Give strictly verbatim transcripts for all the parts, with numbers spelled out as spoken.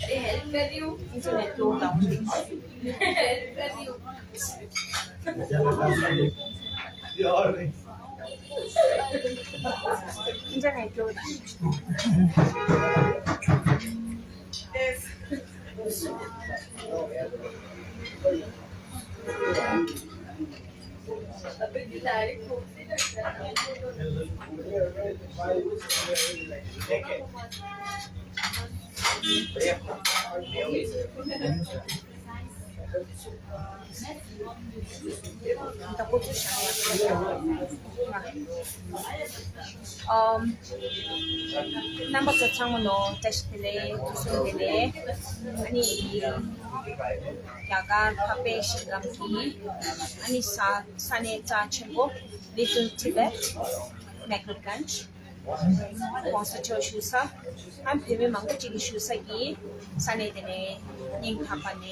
अरे हेल्प कर रही हूँ। इंटरनेट लो डाउन। हेल्प कर रही हूँ। इंटरनेट लो डाउन। ཨམ། རྣམ་པ་ཚོ་ཚང་མ་ལ་བཀྲ་ཤིས་བདེ་ལེགས། དུས་གསུམ་བདེ་ལེགས། ཨ་ནི། རྒྱ་གར་འཕགས་པའི་ཞིང་ཁམས་ཀྱི་ཨ་ནི་ས་ས་གནས་རྩ་ཆེན་པོ་Little Tibet Mehrutganj གོང་ས་མཆོག་བཞུགས་ས། ཨ་བོད་མི་མང་པོ་ཅིག་གིས་བཞུགས་ས་གི་ས་གནས་དེ་ནས་སྙིང་ཐག་པ་ནས་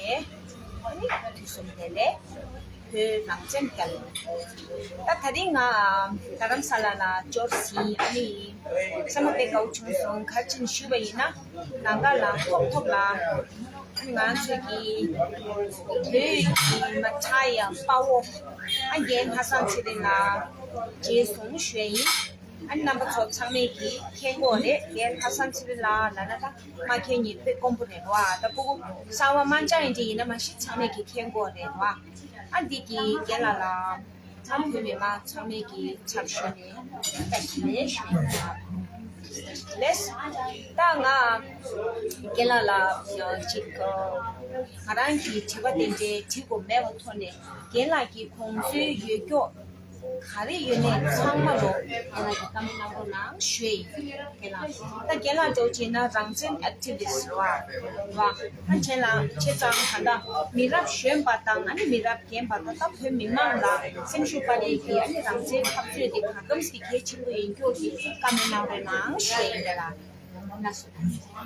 ཨ་ནི་དུས་གསུམ་བདེ་ལེགས། བོད་རང་བཙན་རྒྱལ། ད་ད་རིང་ང་རྡ་རམ་ས་ལ་ལ་འབྱོར་ཟིན། ཨ་ནི་སེམས་པ་དཔེ་དགའ་བོ་བྱུང་སོང་། ག་རེ་བྱས་ནས་ཞུས་པ་ཡིན་ན། ལམ་ཁ་ལ་ཐོག་ཐོག་ལ་ཨ་ནི་ང་ཚོའི་གི་བོད་ཀྱི་མ་ཐ་ཡ་དཔའ་བོ་ཨ་རྒན་ལྷ་བཟང་ཚེ་རིང་ལགས་མཇལ་སོང་ཞུ་ཡ་ཡིན། ཨ་ནི་རྣམ་པ་ཚོ་ཚང་མས་ཀྱིས་མཁྱེན་གྱི་ཡོད་རེད། རྒན་ལྷ་བཟང་ཚེ་རིང་ལགས་ལབ་ན་ད་མ་མཁྱེན་མཁན་དཔེ་དཀོན་པོ་རེད་བ། ད་ཕྲུ་གུ་གསར་པ་དམར་འབྱར་ཡིན་གྱི་ཡིན་ན་མ་གཞི་ཚང་མས་ཀྱིས་མཁྱེན་གྱི་ཡོད་རེད་བ། ཨ་འདི་གི་རྒན་ལགས་ལ་ཚང་བོད་མི་མང་ཚང་མས་ཀྱི་ཚབ་ཞུས་ནས་བཀྲ་ཤིས་བདེ་ལེགས་ཞུ་ཡིན། ལགས། ད་ང་རྒན་ལགས་ལ་ཅིག་ང་རང་གི་དྲི་བ་དེ་འདྲའི་དྲི་དགོས་མེད་པའི་ཐོག་ནས་རྒན་ལགས་ཀྱི་དགོངས་ཚུལ་ཡོད་སྐྱོ་ག་རེ་ཡོད་ནས་ཚང་མ་ལོ་ཡན་ལག་གི་བཀའ་མོལ་གནང་རོགས་གནང་ཞུ་ཡིན། རྒན་ལགས་ད་རྒན་ལགས་འདྲ་བོ་བྱས་ན་རང་བཙན་ཨེག་ཊི་བི་སི་ཊི་རེད་བ། རེད་བ། ཨ་བྱས་ན་བྱས་ཙང་ད་ལྟ་མི་རབས་གཞོན་པ་དང་ཨ་ནི་མི་རབས་རྒན་པ་ད་ལྟ་བོད་མི་མང་ལ་སེམས་ཤུགས་སྤར་ཡས་ཀྱི་ཨ་ནི་རང་བཙན་འཐབ་རྩོད་དེ་ག་ཙམ་ཞིག་གལ་ཆེན་པོ་ཡིན་སྐྱོ་གི་བཀའ་མོལ་གནང་རོགས་གནང་ཞུ་ཡིན། རྒན་ལགས། ལགས་སོ།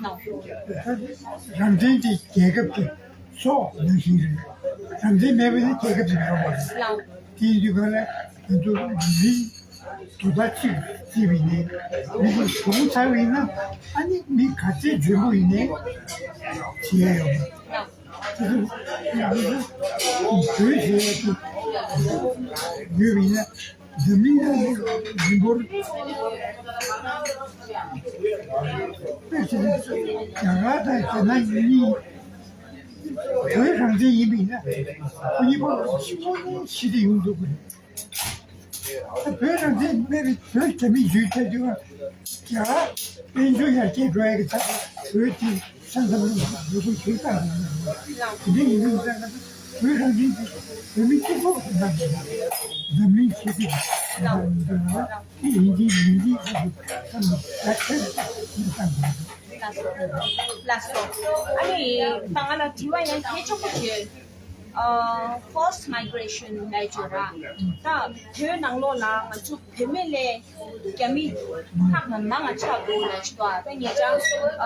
ལགས། རང་བཙན་དེ་རྒྱལ་ཁབ་ཀྱི་སྲོག་ནང་བཞིན་རེད། རང་བཙན་མེད་པ་ནི་རྒྱལ་ཁབ་ཅིག་མི་འོང་བ་རེད། ལགས། དེ་ཡིན་དུས་ག་ལ་ང་ཚོ་མི་དོ་བདག་གཅིག་བརྩིས་པ་ཡིན་ནའི་མི་དེ་གཞུང་ཚར་བ་ཡིན་ན་ཨ་ནི་མི་ག་ཚད་འཇོན་པོ་ཡིན་ནའི་བྱེད་ཡ་ཡོད་མ་རེད། ལགས། དེ་ཚོ་ང་ཚོ་བོད་ཟེར་ཡ་དེ་ཡོད་པ་ཡིན་ན། འཛམ་གླིང་ལ་རིང་པོར་དཔེ་ཆ་རྒྱ་གར་དང་རྒྱ་ནག་གཉིས་བོད་རང་བཙན་ཡིན་པ་ཡིན་ན་ཁོ་གཉིས་པོ་ཞི་བདེ་ཡོང་ཐུབ་ཀྱི་རེད། ད་བོད་རང་བཙན་མེད་པའི་བོད་རྒྱ་མི་ཡུལ་ཆགས་དུས་རྒྱ་གར་དཔལ་འབྱོར་ཡར་རྒྱས་འགྲོ་ཡ་གི་ཆ་བོད་ཀྱི་ས་མཚམས་ལ་ཡོད་པའི་ཆོས་བཏང་ཡོད་པ་རེད། དེ་འདྲ་ཡིན་དུས་ཙང་ང་ཚོ་བོད་རང་བཙན་གྱི་བོད་མི་གཅིག་པོ་གནང་དགོས་པ་རེད། འཛམ་གླིང་ཆོས་སྲིད་ཀྱི་ཡིན་གཅིག་མིན་གཅིག་གི་ཐབས་ལ་བརྟག་དཔྱད་བཏང་དགོས་པ་རེད། ལགས་སོ། ཨ་ནི་ད་ང་ལ་དྲི་བ་ཡང་གལ་ཆེན་པོ་ཡོད། ཨ། forced migration ལབ་ཡོད་ར། ད་བོད་ནང་ལོགས་ལ་ང་ཚོ་བོད་མི་ལས་རྒྱ་མི་ཁག་ལ་མང་ང་ཆགས་འདུག་ལབ་ཅིག་འདུག་ད་ཉེ་ཆར་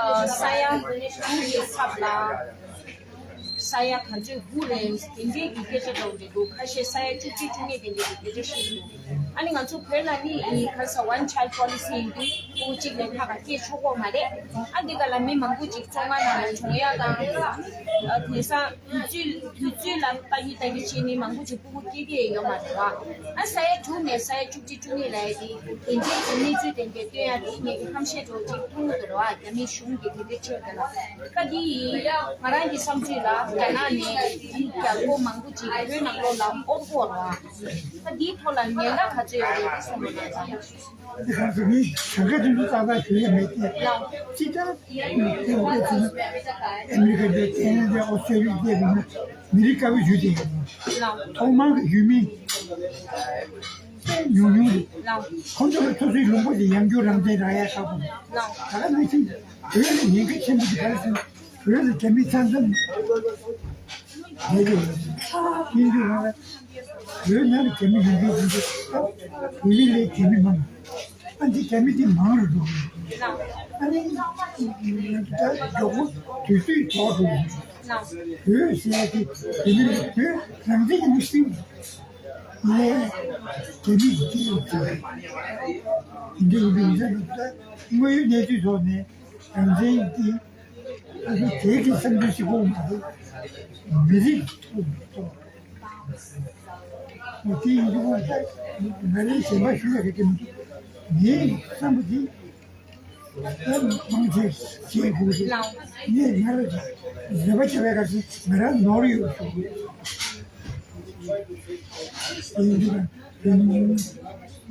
ཨ་ས་ཡ་དྲུག་གི་ཚབ་ལ་ས་ཡ་ག་ཚོད་དགུ་རེད་དེ་འདྲའི་གི་སྐད་ཆ་འདྲ་བོ་རེད་འདུག་ཁ་ཤས་ས་ཡ་བཅུ་གཅིག་བཅུ་གཉིས་དེ་འདྲའི་གི་སྐད་ཆ་བཤད་འདུག་ཨ་ནི་ང་ཚོ་བོད་ལ་ནི་ཨི་ག་རེ་ཟེར་one child policy ཡིན་དུས་ཕྲུ་གུ་གཅིག་ལས་ལྷག་ག་སྐྱེ་ཆོག་གི་མ་རེད། ཨ་འདི་ག་ལ་མི་མང་པོ་ཅིག་བཙོན་ཁང་ནང་ལ་གྲོངས་ཡ་དང་ཨ་དེང་སང་དུས་ཚོད་དུས་ཚོད་ལ་ལྟ་རྒྱུ་ལྟ་རྒྱུ་བྱས་ནས་མང་པོ་ཅིག་ཕྲུ་གུ་སྐྱེ་གི་ཡོད་མ་རེད་བ། ཨ་ས་ཡ་དྲུག་ནས་ས་ཡ་བཅུ་གཅིག་བཅུ་གཉིས་ལ་ཡ་དེ་དེ་འདྲའི་གི་གནས་ཚུལ་དེ་འདྲའི་སྟོན་ཡ་དེ་ངེད་ཀྱི་ཧམ་བཤད་འདྲ་བོ་ཅིག་མཐོང་གི་འདུག་རེད་བ། རྒྱ་མིའི་གཞུང་གིས་དེ་འདྲའི་བྱས་ཡོད་ཀྱི་ལ། ད་འདི་ཡིན་ང་རང་གི་བསམ་ཚུལ་ལ་རྒྱ་ནག་ནས་ཨ་ནི་རྒྱལ་པོ་མང་པོ་ཅིག་བོད་ནང་ལོགས་ལ་འོར་གོ་རེད་བ། ད་འདིའི་ཐོག་ལ་ཉེན་ཁ་ག་ཚོད་ཡོད་རེད་དེ་གསུངས་པ་ན་ད། འདི་གང་ཟེར་ངས་གང་ག་དེ་ཚོ་ཏག་ཏག་ཞུ་ཡ་མེད་དེ། ལགས། སྤྱིར་བཏང་དེ་འདྲ་ཟེར་ན་ཨ་མི་རི་ཀ་འདྲ་ཁེ་ན་ཌ་ཨོ་སི་ཀྲོ་ལི་ཡ་འདྲ་ཡིན་ན་མི་རིགས་དཀར་པོ་ཞུ་དེ་ཡོད། ལགས། ཐོག་མར་གྱི་ཡུལ་མི་ཉུང་ཉུང་རེད། ལགས། ཁོང་ཚོ་ལ་སོ་སོའི་ལུང་པ་དེ་ཡང་བསྐྱར་རང་བཙན་རག་ཡ་ཁག་པོ་རེད། ལགས། ད་ག་ནང་བཞིན་བོད་ལ་ཉེན་ཁ་ཆེན་པོ་དེ་ག་རེ་ཟེར་ན། བོད་ལ་རྒྱ་མི་ས་མཚམས་བརྒལ་ཡོད་རེད། ཡིན་དུས་ང་ལ་བོད་ནང་ལ་རྒྱ་མི་ཡོང་རྒྱུ་ཡིན་དུས་བོད་མི་ལས་རྒྱ་མི་མང་། ཨ་འདི་རྒྱ་མི་འདི་མང་རུ་འགྲོ་གི་རེད། ཨ་ནི་ད་མགྱོགས་པོ་དུས་ཚོད་འགྲོ་གི་རེད། བོད་ཟེར་ཡ་དེ་བོད་མི་ལ་བོད་རང་བཙན་གྱི་མི་སྲིད། ནས་རྒྱ་མི་གིས་སྐད་ཡོད་ཚོད་རེད། དེ་འདྲ་ཡིན་པའི་ཡིན་ས་ནི་ད་དངོས་ཡོད་གནས་ཚུལ་ཐོག་ནས་རང་བཙན་གྱི་ཨ་ནི་དེ་གི་བསམ་ཚུལ་ཞིག་དགོས་མ་རེད། མི་རིགས་ཐོག་ནས་ཐོག་ནས་དེ་ཡིན་དུས་ད་ང་རའི་ཞེན་པ་ཞུ་ཡ་གི་སྐད་མི་འདུག་ངའི་བསམ་པ་དེ། ཡང་མང་ཆེ་བྱེད་དགོས་རེད། ངས་ང་ལ་རེ་བ་བྱ་བའི་སྐབས་སུ་ང་རང་ནོར་ཡོད་ཞུ་དགོས། ཡིན་དུས་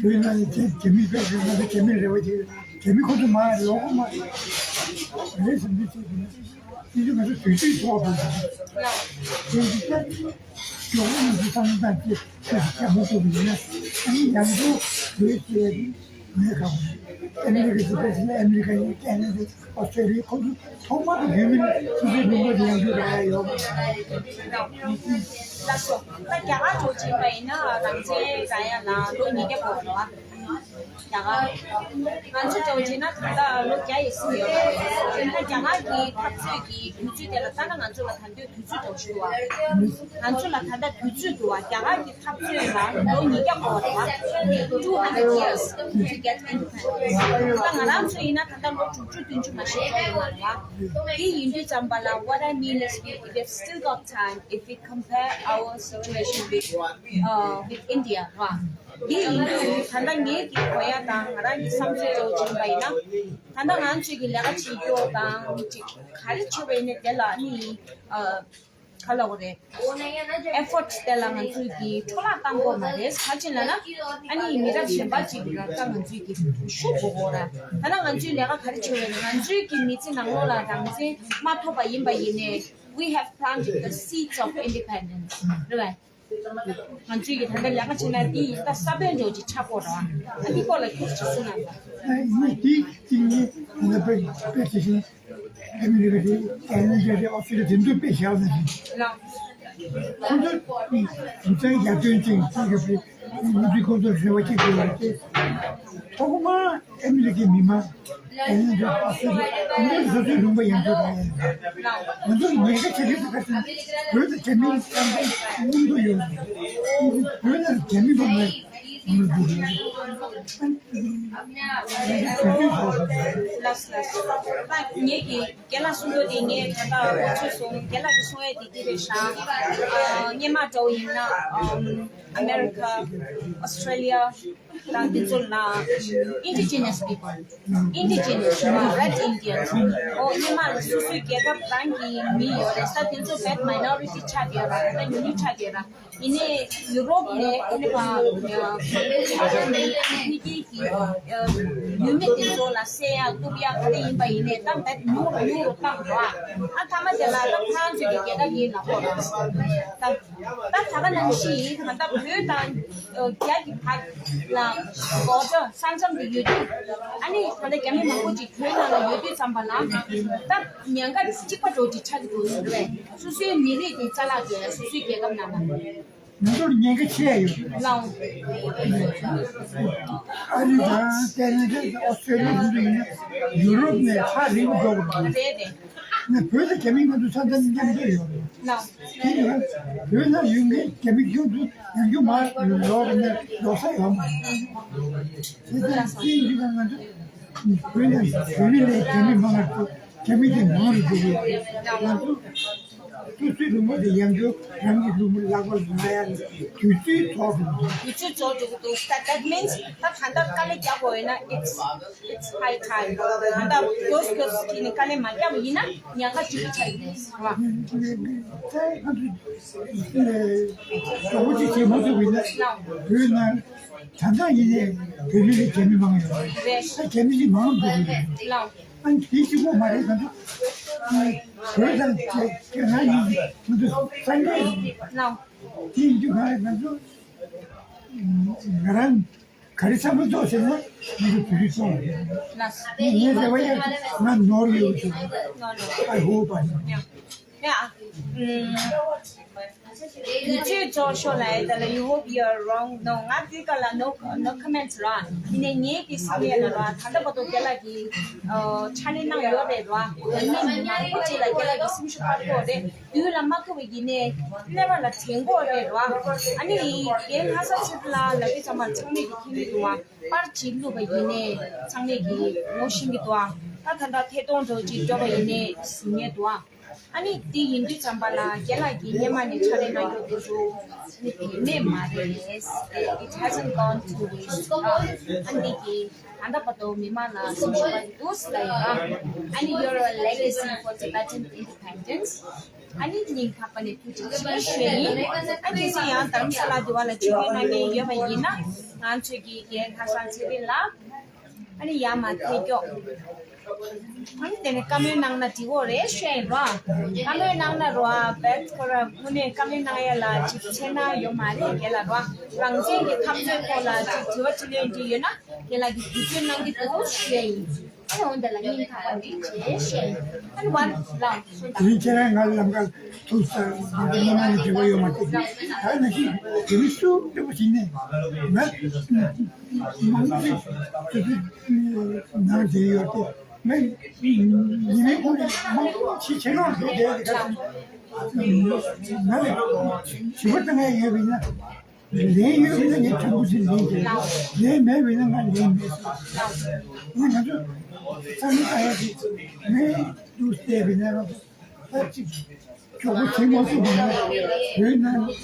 བོད་ནང་ནས་རྒྱ་མི་པས་ང་ཚོ་རྒྱ་མིར་རེ་བ་བྱེད། རྒྱ་མི་ཁོ་ཚོ་མ་ལོག་གོ་མ་རེད་བསམ་ཚུལ་བྱེད་དགོས་ན། དེ་ཚོ་ང་ཚོ་དུས་ཚོད་ཐོག་ཏུ་དེ་འདི་ལྟ། མགྱོགས་པོ་མི་ཚེ་བསམ་བློ་བཏང་སྟེ་ཆོས་སུ་བྱ་མ་ཐུབ་པ་ཡིན་ན། ཨ་ནི་ཡང་སྒོས་བོད་ཟེར་ཡ་དེ་མེད་ཁག་པོ་རེད། ཨ་མི་རི་ཀ་ཟེར་བས་ཟེར་ན་ཨ་མི་རི་ཀ་ཡིན། ཁེ་ན་ཌ། ཨོ་སི་ཀྲོ་ལི་ཡ། ཁོང་ཚོ་ཐོག་མར་དུ་བོད་མི་ལ་སོ་སོའི་ལུང་པ་དེ་ཡང་བསྐྱར་རག་ཡ་ཡོད་མ་རེད། ལགས་སོ། ད་རྒྱ་གར་འགྲོ་བཞིན་པ་ཡིན་ན་རང་བཙན་རག་ཡ་ལ་ལོ་ཉིས་བརྒྱ་འགོར་བ་རེད་བ། རྒྱ་གར། ང་ཚོ་འདྲ་བོ་བྱས་ན་ད་ལྟ་ལོ་བརྒྱ་ཡས་ཟིན་ཡོད་རེད། ད་རྒྱ་གར་གྱི་འཐབ་རྩོད་ཀྱི་དུས་ཚོད་དེ་ལ་ལྟ་ན་ང་ཚོ་ལ་ད་ལྟའི་དུས་ཚོད་འདྲ་བོ་ཞིག་འདུག་བ། ང་ཚོ་ལ་ད་ལྟ་དུས་ཚོད་འདུག་བ། རྒྱ་གར་གྱི་འཐབ་རྩོད་ལ་ལོ་ཉིས་བརྒྱ་འགོར་བ་རེད་བ། Two hundred years to get independence. ད་ང་རང་ཚོ་ཡིན་ན་ད་ལྟ་ལོ་དྲུག་ཅུ་བདུན་ཅུ་མ་ཞིག་འགྲོ་ཡོད་མ་རེད་བ། དེ་ཡིན་དུས་ཙམ་པ་ལ། What I mean is, we, we've still got time if we compare our situation with, uh, with India, རེད་བ། འདི་ཡིན་དུས་ད་ལྟ་ངེད་ཀྱི་གོ་ཡ་དང་ང་རང་གི་བསམ་ཚུལ་འདྲ་བོ་བྱས་པ་ཡིན་ན། ད་ལྟ་ང་ཚོས་ཀྱི་ལས་ཀ་བྱེད་རྒྱུ་དང་ཅིག་ག་རེ་བྱེད་པ་ཡིན་ན་དེ་ལ་ནི་ཨ་ག་ལབ་དགོས་རེད། ཨེ་ཕོར་ཊི་དེ་ལ་ང་ཚོས་ཀྱི་འཕྲོ་བརླག་བཏང་དགོས་མ་རེད། ག་ཅི་ལབ་ན་ཨ་ནི་མི་རབས་གཞན་པ་ཅིག་ལ་ད་ང་ཚོས་ཀྱི་ཤུགས་དགོས་དགོས་ར། ད་ལྟ་ང་ཚོས་ལས་ཀ་ག་རེ་བྱེད་པ་ཡིན་ན། ང་ཚོས་ཀྱི་མི་ཚེ་ནང་ལོགས་ལ་རང་བཙན་མ་ཐོབ་པ་ཡིན་པ་ཡིན་ནའི། We have planted the seeds of independence. རེད་བས། ང་ཚོས་ཀྱི་ད་ལྟ་ལས་ཀ་བྱེད་ན་འདི་ཡིན་ད་ས་བོན་འདྲ་བོ་ཅིག་ཆགས་ཀྱི་ཡོད་རེད་བ། ཨ་འདི་སྐོར་ལ་ཁྱོད་ཀྱིས་ཅིག་གསུང་ན་ལ། ཨ་ནི་འདི་གཅིག་ནི་ད་ལྟ་དཔེ་དཔེ་དེ་བཞིན་ཨ་མི་རི་ཀ་རེད། ཀེ་ན་ཌ་རེད། ཨོ་སི་ཀྲོ་ལི་ཡ་དེ་ཚོ་དཔེ་བཞག་ན་རེད། ལགས། ཁོ་ཚོ་རྒྱུ་མཚན་ཡར་ཐོན་ཅན་གཅིག་གི་ང་ཚོས་ཁོ་ཚོར་རེ་བ་བྱེད་དགོས་པ་རེད་དེ། ཐོག་མར་ཨ་མི་རི་ཀའི་མི་མང་། ཨ་ནི་འདི་ཨ་སི་ཀྲོ་ལི་ཡ་ང་ཚོ་སོ་སོའི་ལུང་པ་ཡང་བསྐྱར་རག་ཡ་ཡིན། ང་ཚོ་ཉེན་ཁ་ཆེ་ཤོས་དེ་ག་རེ་ཟེར་ན། བོད་དང་རྒྱ་མིའི་རྩ་འཛིན་མཉམ་དུ་ཡོད་རེད། བོད་ནང་རྒྱ་མི་མང་པོ་ཡོད་རེད། ལགས་སོ་ལགས་སོ། ད་ངེད་ཀྱི་རྒན་ལགས་གསུང་རྒྱུ་དེ་ངས་ད་ལྟ་ལོ་ཚོད་སོང་། རྒན་ལགས་ཀྱིས་གསུང་ཡས་དེ་འདི་རེད་ཤག་ཨ་སྔོན་མ་འདྲ་བོ་ཡིན་ན་ཨམ་ཨ་མེ་རི་ཁ། ཨོ་སི་ཀྲོ་ལི་ཡ། ད་འདི་ཚོ་ལ་Indigenous people, Indigenous, Red Indians. ཨོ་སྔོན་མ་ལ་སོ་སོའི་རྒྱལ་ཁབ་རང་གི་མི་ཡོད་རེད་ས། དེ་ཚོ་བོད་མའི་ནོ་རི་ཊི་ཆགས་ཡོད་ར། ད་ཉུང་ཉུང་ཆགས་ཡོད་ར། ཡིན་ནའི་ཡུ་རོབ་ནས་ཨ་ནི་ཕ་ཕ་ཕ་ཕ་ཕ་ཕ་ཡུལ་མི་དེ་ཚོ་ལ་བསད་ཡ་གཏུབ་ཡ་ག་རེ་ཡིན་པ་ཡིན་ནའི་ད་བོད་ཉུང་རུ་ཉུང་རུ་བཏང་འགྲོ་ཨ། ཨ་མཐའ་མ་དེ་ལ་ད་ཁོ་རང་ཚོ་གི་རྒྱལ་ཁབ་ཡིན་ལབ་དགོས་ར། ད་ད་ག་ནང་བཞིན་ད་ལྟ་བོད་དང་རྒྱ་གི་བར་ལ་སྒོ་ཇོ་ས་མཚམས་དེ་ཡོད་དུས། ཨ་ནི་ད་ལྟ་རྒྱ་མི་མང་པོ་ཅིག་བོད་ནང་ལ་ཡོད་དུས་ཙམ་པ་ལ་ད་ཉེན་ཁ་གཅིག་པ་འདྲ་བོ་ཅིག་ཆགས་ཀྱི་འདུག་ཟེར་བས། སོ་སོའི་མི་རིགས་དེ་རྩ་བརླག་བྱས། སོ་སོའི་རྒྱལ་ཁབ་ནང་ལ། ང་ཚོར་ཉེན་ཁ་ཆེ་ཡོད། ལགས། ཨ་རི་དང་ཀེ་ན་ཌ་དང་ཨོ་སི་ཀྲོ་ལི་ཡ་སོགས་ཡིན་ན་ཡུ་རོབ་ནས་ཧ་རིང་པོ་འགྲོ་དགོས། རེད་རེད། ང་བོད་དང་རྒྱ་མི་ང་ཚོ་ས་མཚམས་མཉམ་དུ་ཡོད་རེད། ལགས། དེ་ཡང་བོད་ནང་ཡོད་མཁན་རྒྱ་མི་ཁྱོད་ཚོ་ཡང་ཁྱོད་མར་ལོག་ནས་ལོག་ས་ཡོད་མ་རེད། དེ་ལྟར་ཅི་ཡིན་དུས་ང་ཚོ་བོད་ནང་བོད་མི་ལས་རྒྱ་མི་མང་བ་འགྲོ། རྒྱ་མི་དེ་མང་རུ་འགྲོ་གི་ཡོད། ང་ཚོ་སོ་སོའི་ལུང་པ་དེ་ཡང་སྐྱར་རང་གི་ལུང་པ་ལག་པར་ལེན་ཡ་ནི་དུས་ཚོད་ཐོག་ཏུ། དུས་ཚོད་ཚོགས་འགྲོ་གི་འདུག་ད་that means ད་ད་ལྟ་དཀའ་ལས་རྒྱག་དགོས་ཡོད་ན་it's it's high time. ད་ལྟ་གོས་གོས་ཀྱི་ནི་དཀའ་ལས་མ་རྒྱག་པ་ཡིན་ན་ཉེན་ཁ་ཅིག་ཆགས་ཡོད་རེད། ད་ང་ཚོ་གྲོགས་པོ་ཅིག་བྱེད་མ་ཐུབ་པ་ཡིན་ན་བོད་ནང་ད་ལྟ་ཡིན་ནའི་བོད་མི་ལས་རྒྱ་མི་མང་ཡོད་རེད། ད་རྒྱ་མི་ཅིག་མང་འགྲོ་གི་རེད། ཨ་ནི་དེ་གཅིག་པོ་མ་རེད། ང་ཚོ་བོད་དང་རྒྱ་རྒྱ་ནག་གཉིས་ཀྱི་ང་ཚོ་ས་འབྲེལ་ཡིན། དེ་ཡིན་དུས་ག་རེ་ང་ཚོ་ང་རང་ག་རེ་བསམ་བློ་གཏོང་ཟེར་ན་ང་ཚོ་བོད་རིགས་ཚོ་ལ་རེད། ངས་ངའི་རེ་བ་ཡང་ང་ནོར་ཡོད་ཞུ། I hope I know. ཨ། ཨུམ། དུས་ཚོད་རྫོགས་ཤོག་ལབ་ཡ་ད་ལ། You hope you are wrong. No, ང་དེ་ག་ལ་no, no comments ར། ཡིན་ནའི་ངའི་དེ་བསམ་ཡས་ལ་ར། ད་ལྟ་བར་དུ་རྒན་ལགས་ཀྱིས་ཨ་ཕྱག་ལས་གནང་ཡོད་རེད་ར། ཡིན་ནའི་མི་མང་པོ་ཅིག་ལ་རྒན་ལགས་ཀྱི་སེམས་ཤུགས་སྤར་དགོས་རེད། དུས་ལ་མ་ཁོ་བའི་ཡིན་ནའི་ཀླད་པ་ལ་དྲན་དགོས་རེད་ར། ཨ་ནི་རྒན་ལྷ་ས་ཚེ་རིང་ལགས་ལབ་དུས་ཙམ་པ་ཚང་མས་ཀྱིས་མཁྱེན་གྱི་འདུག་བ། པར་གཅིག་བླུགས་པ་ཡིན་ནའི་ཚང་མས་ཀྱིས་ངོ་ཤེས་ཀྱི་འདུག་བ། ད་ད་ལྟ་ཐད་གཏོང་འདྲ་བོ་ཅིག་འགྲོ་བ་ཡིན་ནའི་གཟིགས་ངེས་འདུག་བ། ཨ་ནི་དེ་ཡིན་དུས་ཙམ་པ་ལ་རྒན་ལགས་ཀྱིས་སྔོན་མ་ནས་ཕྱག་ལས་གནང་རྒྱུ་དེ་ཚོ་ནི་བེད་མེད་མ་རེད། It hasn't gone to waste. ཨ་ནི་དེ་གི་ད་ལྟ་བར་དུ་མི་མང་ལ་སེམས་ཤུགས་སྤར་གྱི་འདུག་ལབ་ཡོད་ར། ཨ་ནི you're a legacy for Tibetan independence. ཨ་ནི་སྙིང་ཐག་པ་ནས་ཐུགས་རྗེ་ཆེ་ཞུ་ཡིན། ཨ་ནི་གལ་སྲིད་ཡང་དྷ་རམ་ས་ལ་འདི་བ་ལ་ཆིབས་བསྒྱུར་གནང་མཁན་ཡོད་པ་ཡིན་ན། ང་ཚོས་ཀྱི་རྒན་ལྷ་ས་ཚེ་རིང་ལགས། ཨ་ནི་ཡར་མར་ཐད་ཀྱོག་ཨ་ནི་དེ་ནས་བཀའ་མོལ་གནང་ན་འགྲིག་གི་རེད་ཤོད་ཡིན་རོ། བཀའ་མོལ་གནང་ན་རོ། ཨ་བེད་ཁོ་ར་ཁོ་ནས་བཀའ་མོལ་གནང་ཡ་ལ་ཅིག་འཚེར་སྣང་ཡོད་མ་རེད་རྒན་ལགས་རོ། རང་བཙན་གྱི་འཐབ་རྩོད་སྐོར་ལ་ཅིག་དྲི་བ་དྲིས་ལན་འདྲི་ཡོད་ན་རྒན་ལགས་ཀྱིས་དུས་ཚོད་གནང་གི་འདུག་ཤོད་ཡིན། ཨ་ནི་འོན་ཏེ་ལ་སྙིང་ཐག་པ་ནས་བྱས་ཤེས། ཨ་ནི་ཝན་ལའང་སོང་དང་། དེ་རིང་ཁྱེད་རང་ང་ལམ་ཁ་ཐུག་ས་ང་ཚོ་སྔོན་མ་ནས་འབྲེལ་བ་ཡོད་མ་རེད། ད་ནང་བཞིན་དེ་རིང་སུ་འདྲ་པོ་ཞིག་ནས་ང་མང་པོ་ཞིག་ནང་བསྡད་ཡོད་དེ་ང་ཉི་མའི་ཁོངས་ནས་མང་པོ་ཞིག་ཁྱེད་རང་འགྲོ་བསྡད་དེ་ག་ང་ལ་ཞུ་བ་བཏང་ཡ་ཡོད་པས་ན། ལན་ཡོད་པ་ན་ངས་དྲང་པོ་ཞིག་ལན་བྱེད། ལན་མེད་པ་ན་ང་ལན་མེད་ཟེར། ང་ང་ཚོ་ས་མི་ཨ་ཡ་གི་ངས་འདུག་བལྟས་པ་ན་ང་ཚོ་ད་ཅིག་གྲོགས་པོ་ཆེན་མོ་ཚོ་མང་པོ་བོད་ནང་བོད་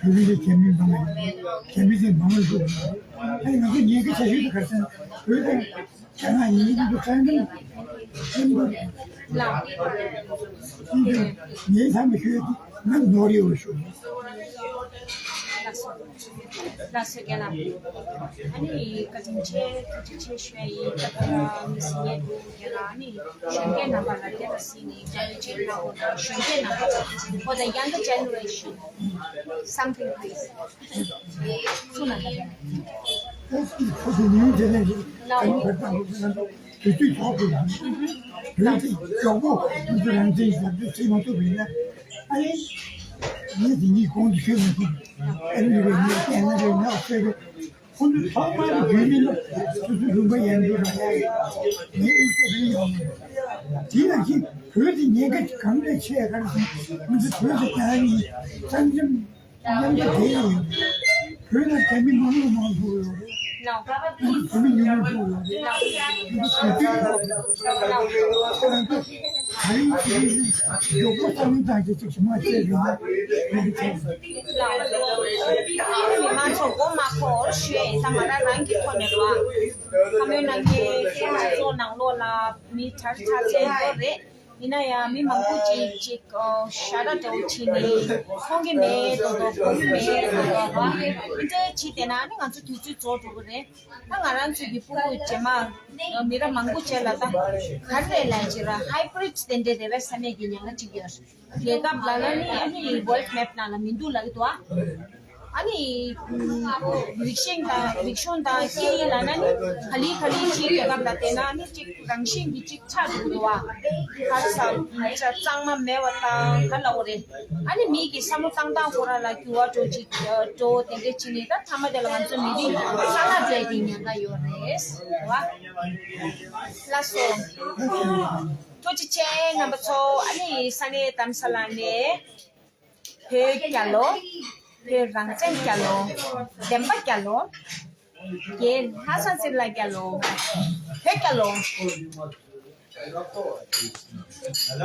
མི་ལ་རྒྱ་མི་མང་པོ་རྒྱ་མི་ཚོ་མང་པོ་འདུག་ཨ་ནི་ང་ཚོ་ཉེན་ཁ་ཆེ་ཤོས་དེ་ག་རེ་ཟེར་ན་བོད་དང་། ཁྱེད་རང་ཉིད་དུ་བསམ་གཏན་ལ་ངའི་ཚང་མ་ཤོད་དེ་ང་ནོར་ཡོད་ཤོད། ལགས་སོ་རྒན་ལགས། ཨ་ནི་བཀའ་དྲིན་ཆེ་ཐུགས་རྗེ་ཆེ་ཞུ་ཡ་ཡིན། ད་ལྟ་མི་སྲིད་ཡས་འདུག་རྒན་ལགས། ཨ་ནི་གཞོན་སྐྱེས་རྣམ་པ་ལ་དེ་ལ་སྲིད་ནས་རྒྱ་ཡིག་ཅིག་ལ་འོ་ན་གཞོན་སྐྱེས་རྣམ་པ་for the younger generation something please. ཁོ་ཚོ་ཉིན་དེ་ནས་ཀྱི་ཁ་ཡིག་བར་དང་པོ་ང་ཚོ་དུས་ཚོད་ཐོག་ཏུ་བོད་ཀྱི་མགྱོགས་པོ་ང་ཚོ་རང་བཙན་ཞབས་ཏུ་བྱེད་མ་ཐུབ་པ་ཡིན་ན་ཨ་ནི་ངས་དེ་གཉིས་གོང་དུ་ཤོད་མི་ཐུབ། ཨ་ནི་རེད་ངས་བསྟན་ན་རེད་ངས་ཨོ་ཚོད་རེད། ཁོང་ཚོ་ཐོག་མར་རྒྱུད་མི་ལ་སོ་སོ་ལུང་པ་ཡན་དུ་ར་ཡ་ཡོད་ངས་ཨིན་སྐད་རེད་ཡོང་མི་འདུག་དེ་ཡང་གི་བོད་དེ་ཉེན་ཁ་གང་འདྲ་ཆེ་ག་རེ་ཟེར་ང་ཚོ་བོད་དེ་ད་ནི་གཙང་འཛོམས། མཉམ་དུ་བསྡད་ཡོད། བོད་ལ་རྒྱ་མི་མང་པོ་མང་པོ་ཡོད་རེད། ང་ཚོ་བོད་མི་ཉུང་ཉུང་པོ་ཡོད་རེད། ང་ཚོ་བོད་དོན་ཁོ་རང་ཚོ་ག་རེ་བྱེད་ཀྱི་མགྱོགས་པོ་བསམ་བློ་བཏང་རྒྱུ་ཅིག་ཞུ་མ་བྱས་རེད་ན་ཡག་པོ་ཆགས་རེད། མི་མང་ཚོ་མགོ་མ་འཁོར་ཞུ་ཡ་ཡིན། ད་ང་རང་རང་གི་ཐོག་ནས་རེད་བ། ཁ་མོན་ནང་གི་ཁྱེད་ཚོ་ནང་ལོགས་ལ་མི་གྲྭ་ཆ་ཚང་ཡོད་རེད། ཡིན་ན་ཡང་མི་མང་པོ་ཅིག་ཅིག་ཨོ་ཤ་ར་འདྲ་བོ་བྱས་ནས་མཐོང་གི་མེད་དོ་དོ་གོ་གི་མེད་དོ་དོ་བ། འདི་འདྲའི་བྱས་བསྡད་ན་ནི་ང་ཚོ་དུས་ཚོད་རྫོགས་འགྲོ་གི་རེད། ད་ང་རང་ཚོ་གི་ཕྲུ་གུ་རྗེས་མ་མི་རབས་མང་པོ་བྱས་ལ་ད་ག་རེ་རེད་ལབ་ཅིག་ར་ཧའི་བྷི་རིད་དེ་འདྲའི་རེ་བའི་ས་གནས་ཀྱི་ཉེན་ཁ་ཅིག་ཡོད་རེད། རྒྱལ་ཁབ་ལབ་ན་ནི་ཨ་ནི་ཝོལ་ཌི་མེབ་ནང་ལ་མི་འདུག་ལབ་ཀྱི་འདུག་ཨ། ཨ་ནི་རིག་གཞུང་དང་རིག་གཞུང་དང་སྐད་ཡིག་ལབ་ན་ནི་ག་ལེ་ག་ལེ་ཅིག་རྒྱལ་ཁབ་ལ་བལྟས་ན་ནི་ཅིག་རང་བཞིན་གྱིས་ཅིག་ཆགས་འགྲོ་གི་འདུག་ཨ། ག་རེ་ཟ་གཙང་མ་མེད་པ་དང་ག་ལབ་དགོས་རེད། ཨ་ནི་མི་གི་བསམ་བློ་བཏང་སྟངས་ཁོ་རང་ལ་འགྱུར་བ་འགྲོ་ཅིག་འགྲོ་དེ་འདྲས་བྱས་ནས་ད་མཐའ་མ་དེ་ལ་ང་ཚོ་མི་རིགས་ས་ལ་འབྲལ་གྱི་ཉེན་ཁ་ཡོད་རེད་བ། ལགས་སོ། ཐུགས་རྗེ་ཆེ་རྣམ་པ་ཚོ། ཨ་ནི་ས་གནས་དྷ་རམ་ས་ལ་ནས། བོད་རྒྱལ་ལོ། བོད་རང་བཙན་རྒྱལ་ལོ། བདེན་པ་རྒྱལ་ལོ། རྒན་ལྷ་ས་ཚེ་རིང་ལགས་རྒྱལ་ལོ། བོད་རྒྱལ་ལོ།